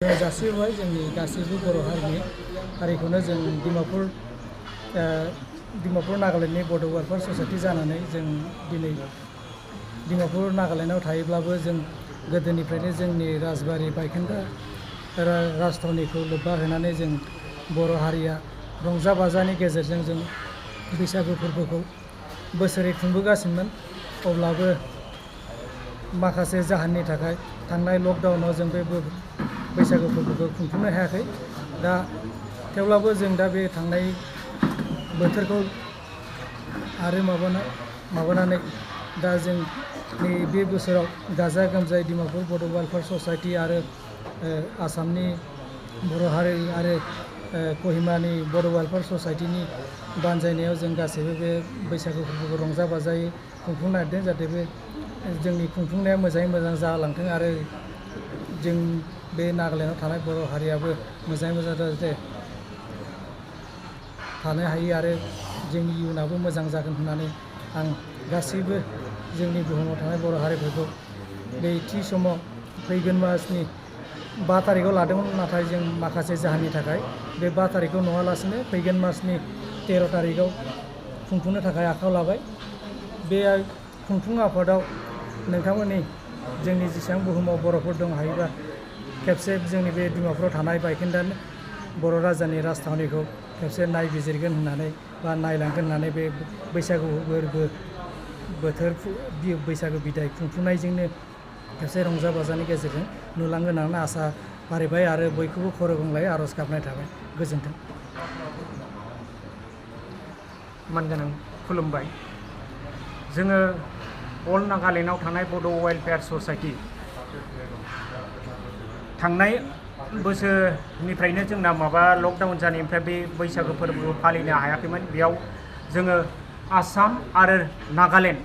जासिबाय जोंनि गासैबो बर' हारिखौनो जों डिमापुर नागालेण्डनि बड' वेलफेयार ससाइटि जानानै जों दिनै डिमापुर नागालेण्डआव थायोब्लाबो जों गोदोनिफ्रायनो जोंनि राजबारि बायखोन्दा राजथावनिखौ लोब्बा होनानै जों बर' हारिया रंजा बाजानि गेजेरजों जों बैसागु फोरबोखौ बोसोरै खुंबोगासिनोमोन। अब्लाबो माखासे जाहोननि थाखाय थांनाय लकडाउनाव जों बे बैसागु फोरबोखौ खुंफुंनो हायाखै। दा थेवब्लाबो जों दा बे थांनाय बोथोरखौ आरो माबानानै दा जों बे बोसोराव गाजा गोमजायै डिमापुर बड' वेलफेयार ससाइटि आरो आसामनि बर' हारि आरो कहिमानि बड' वेलफेयार ससाइटिनि बानजायनायाव जों गासैबो बे बैसागु फोरबोखौ रंजा बाजायै खुंफुंनो नागिरदों। जाहाथे बे जोंनि खुंफुंनाया मोजाङै मोजां जालांथों आरो जों बे नागालेण्डआव थानाय बर' हारियाबो मोजाङै मोजां जाहाथे थानो हायो आरो जोंनि इयुनाबो मोजां जागोन होननानै आं गासैबो जोंनि बुहुमाव थानाय बर' हारिफोरखौ बे थि समाव फैगोन मासनि 5 तारिखआव लादोंमोन। नाथाय जों माखासे जाहोननि थाखाय बे 5 तारिखआव नङालासिनो फैगोन मासनि 13 तारिखआव खुंफुंनो थाखाय आखायाव लाबाय। बे खुंफुं आफादाव नोंथांमोननि जोंनि जेसेबां बुहुमाव बर'फोर दं हायोबा खेबसे जोंनि बे डिमापुराव थानाय बायखोन्दा बर' राजानि राजथावनिखौ खेबसे नायबिजिरगोन होननानै बा नायलांगोन होननानै बे बैसागु फोरबो बोथोर बैसागु बिदाय खुंफुंनायजोंनो खेबसे रंजा बाजानि गेजेरजों नुलांगोन होननानै आसा फारिबाय आरो बयखौबो खर' गंग्लायै आर'ज गाबनाय थाबाय। गोजोन्थों। मानगोनां खुलुमबाय। जोङो अल नागालेण्डआव थानाय बड' वेलफेयार ससाइटि थांनाय बोसोरनिफ्रायनो जोंना लकडाउन जानायनिफ्राय बे बैसागु फोरबोखौ फालिनो हायाखैमोन। बेयाव जोङो आसाम आरो नागालेण्ड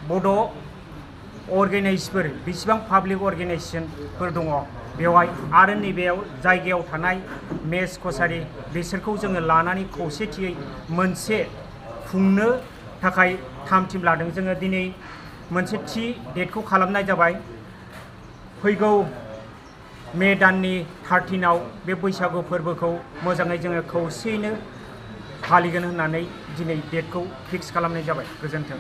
बड' अर्गेनाइजेसनफोर बेसेबां पाब्लिक अर्गेनाइजेसनफोर दङ बेवहाय आरो नैबेयाव जायगायाव थानाय मेस कसारि बिसोरखौ जोङो लानानै खौसेथियै मोनसे खुंनो थाखाय थाम-थिम लादों। जोङो दिनै मोनसे थि डेटखौ खालामनाय जाबाय। फैगौ मे दाननि 13आव बे बैसागु फोरबोखौ मोजाङै जोङो खौसेयैनो फालिगोन होननानै दिनै डेटखौ फिक्स खालामनाय जाबाय। गोजोन्थों।